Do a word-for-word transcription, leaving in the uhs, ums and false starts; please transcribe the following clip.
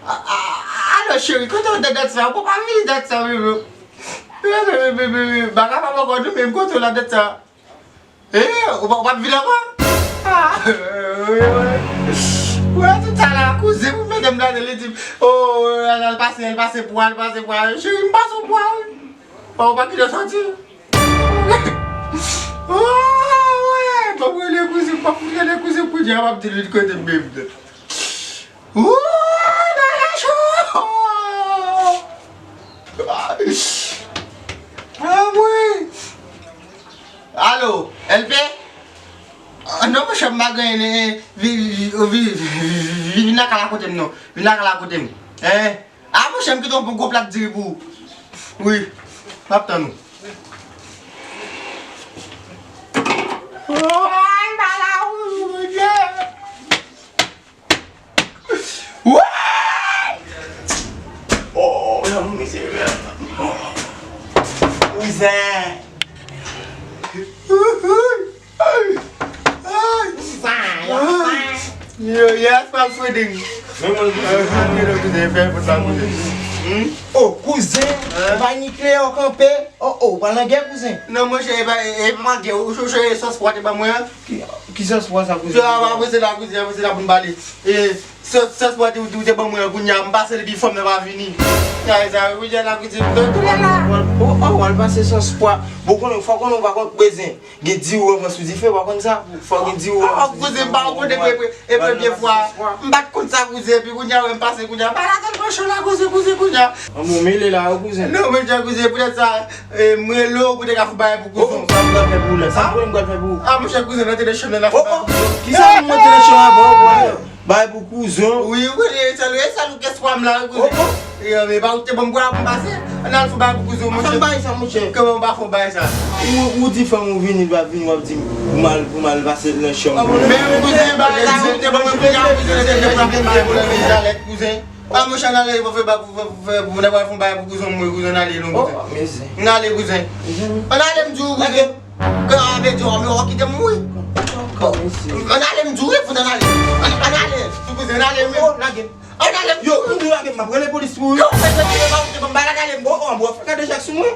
A- a- Alo, cheri, kote w te dat sa? Ou pa vini dat sa, bebe. Bebe, bebe, bebe, bebe, baka pa ankò nou menm, kote w la dat sa? Eh, ou pa, ou pa vin ankò? Ah, wi, wi. Wè, tout sa la, kouzen, pou mete m ladan, li di, oh, al, al pase, al pase pwa, al pase pwa. Cheri, m pase pwa, wi. Ou pa kite soti. Oh, wè, m ap rele kouzen, m ap fout rele kouzen, kounye a, m ap di li kote m menm. Ooh, bagay cho! Ah, wi. Alo, L P? Ah, non, monchè, m pa gen anyen, vi-, vi-, vi-, vi-, vi-, vin lakay la kote m non. Vin lakay la kote m. Hein? Ah, monchè, m kite yon gwo plat diri pou ou. Wi, m ap tann ou. Woy, m pa la, wi, wi, wi, Bondye. Woy! Oh, lanmou mizerab. Kouzen. Ay, ay, ay. Yo, yes, pa freding. Men mwen, kouzen, fè pou sa, kouzen. Hmm? Oh, kouzen, ou pa ni kleyò kanpe. Oh, oh, ou pa nan gè, kouzen. Non, monchè, e pa, e, e pa gè, ou, ou, ou, sòs pwa te ban mwen an. Ki, ki sòs pwa sa, kouzen? Yo, ap, ap rete la, kouzen, ap rete la pou n pale. E, sòs, sòs pwa te, ou te ban mwen an, kounye a, m pase li pi fò, m nan pa vini. Kay sa, kounye a la, kouzen, m tou la. Oh, oh, w al pase sòs pwa. Bon, konnen, fò konnen w pa konn kouzen. Gen diwo anvan sou dife, w pa konn sa? Fò gen diwo anvan sou dife. Ah, kouzen, m pa konn depi, depi, depi premye fwa. M pa t konn sa, kouzen, epi kounye a, wè m pase kounye a. Pa la tèlman cho la, kouzen, kouzen, kounye a. An bon, mele la, wi, kouzen. Non, monchè, kouzen, poutèt sa, eh, m rele w pou te ka fè bagay pou kouzen. Oh, sa m pral fè pou ou la? Sa m pral fè pou ou? Ah, monchè, kouzen, nan te de chanèl la. Oh, oh, kisa m monte nan chanèl avan, ou pral? Bay pou kouzen. Wi, wi, e sèl, e sèl ou gen espwa m la, wi, kouzen. Oh, oh. E, men pa ou te ban m bwa pou m pase. Ann al fè bay pou kouzen, monchè. Fè bay sa, monchè. Kòman ou pa fè bay sa? Ou, ou di fanm ou vini, l pa vini, w ap di m pou m al, pou m al pase nan chanm. Men kouzen, bagay la, ou te ban mwen kouzen, kouzen, te gen pwoblèm pou leve jalèt, kouzen. A, monchè, ann ale, pou fè bay, pou, pou, pou, pou, pou, pou fè bay pou kouzen, mwen, kouzen, ann ale, non, kouzen. Oh, mezanmi. Ann ale, kouzen. Ann ale, m di w, kouzen. Kè a vle di, w ap kite m mouri. Ann ale, m di w, wi, pou n ann ale. Ann, ann ale. Ti kouzen, ann ale, men. Oh, lage m. Ann ale, m di w. Yo, ou di lage m, m ap rele polis pou ou. Yo, fè, fè, fè, fè, fè, ann ale, m. Oh, oh, bro, fè gade jak sou mwen.